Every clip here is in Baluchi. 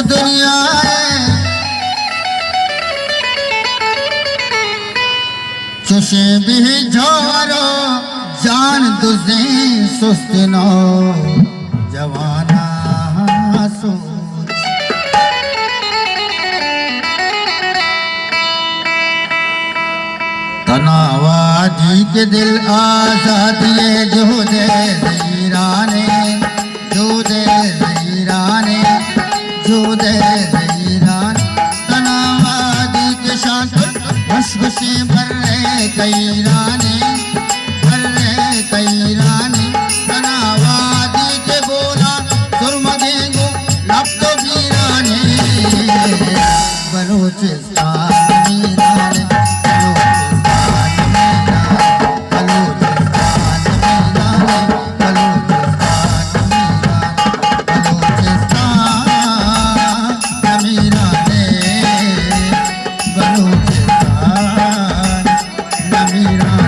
دنیا ءَ چوشیں بے جوہر ءُ جان دزیں سست نوجواناں سوچ۔ تنا وہدی کہ دل آزادی ءِ جہد ءِ حیران ءَ، جہد ءِ حیران ءَ، جہد ءِ حیران۔ تنا وہدی کہ شانتل وش وشیں بر ءِ کہیران ءَ، بر ءِ کہیران ءَ۔ تنا وہدی کہ بولاں سرمدیں گوں لپت ءُ بیران ءَ۔ بلوچستان میران، بلوچستان میران، بلوچستان میران، بلوچستان میران، بلوچستان میران، بلوچستان میران۔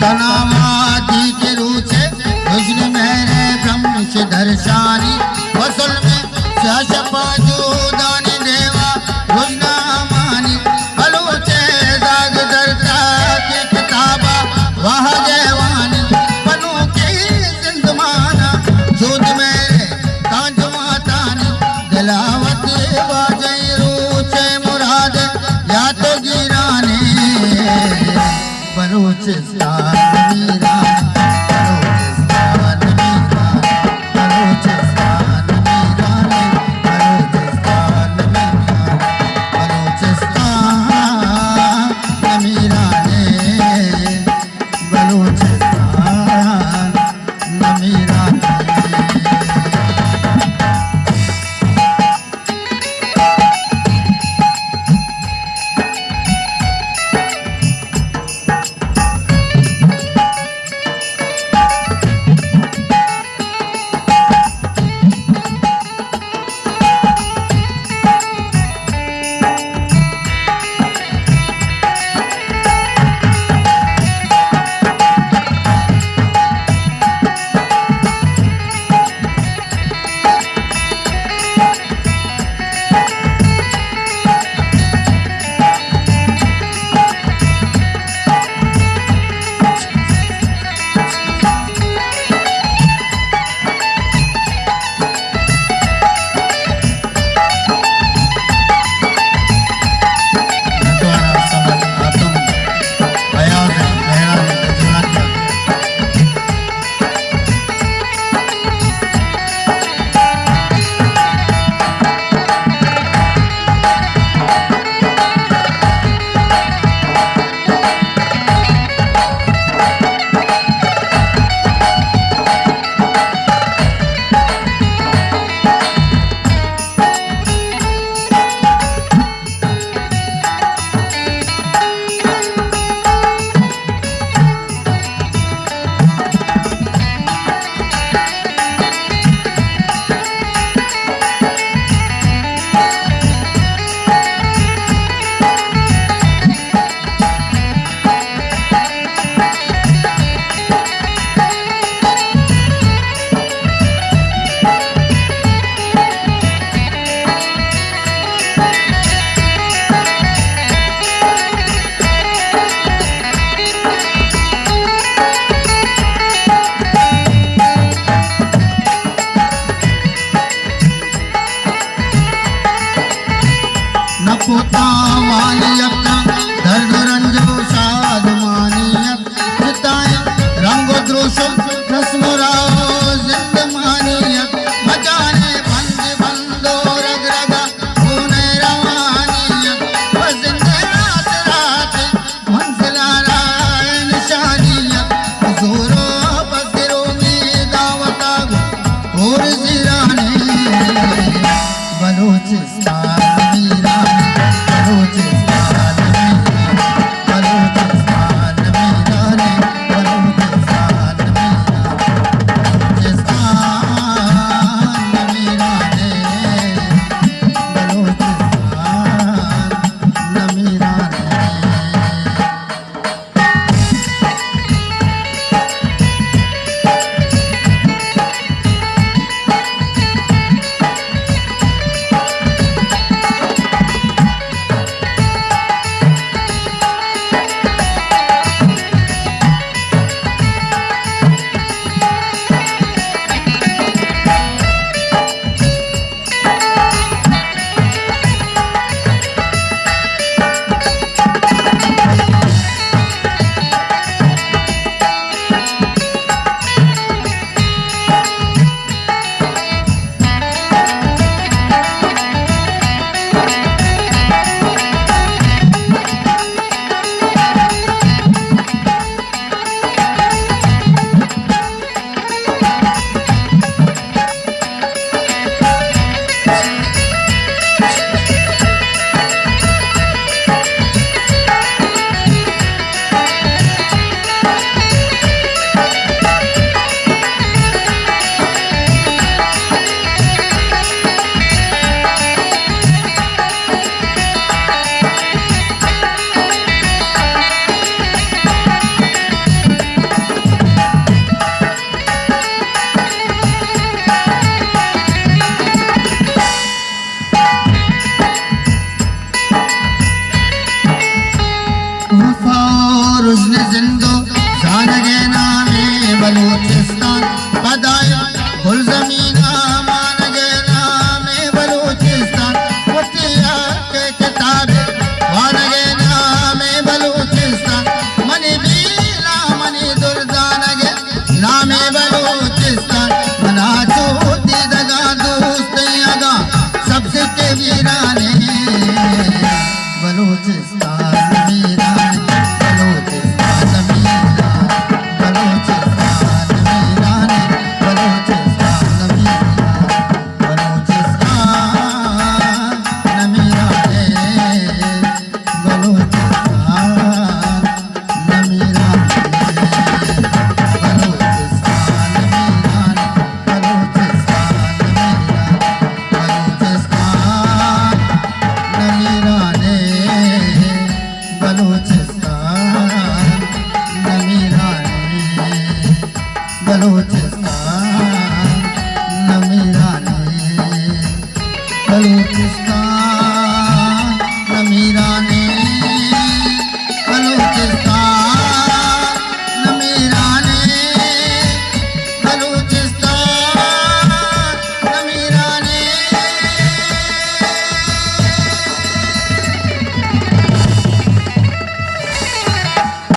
تنا وہدی کہ روچ ءِ رژن مہر ءِ برمش درشانی، وصل میں سیاہ شپاں جودانی دیما رژنامانی، بلوچ ءِ زاگ درتا کہ کتابا واہگ ءِ وانی، بنوکیں زندمانا جود مہر ءِ تاں جماعتانی، دلا وت واجہ روچ ءِ مراد یات ءُ گیرانی۔ بلوچستان میران، بلوچستان میران، بلوچستان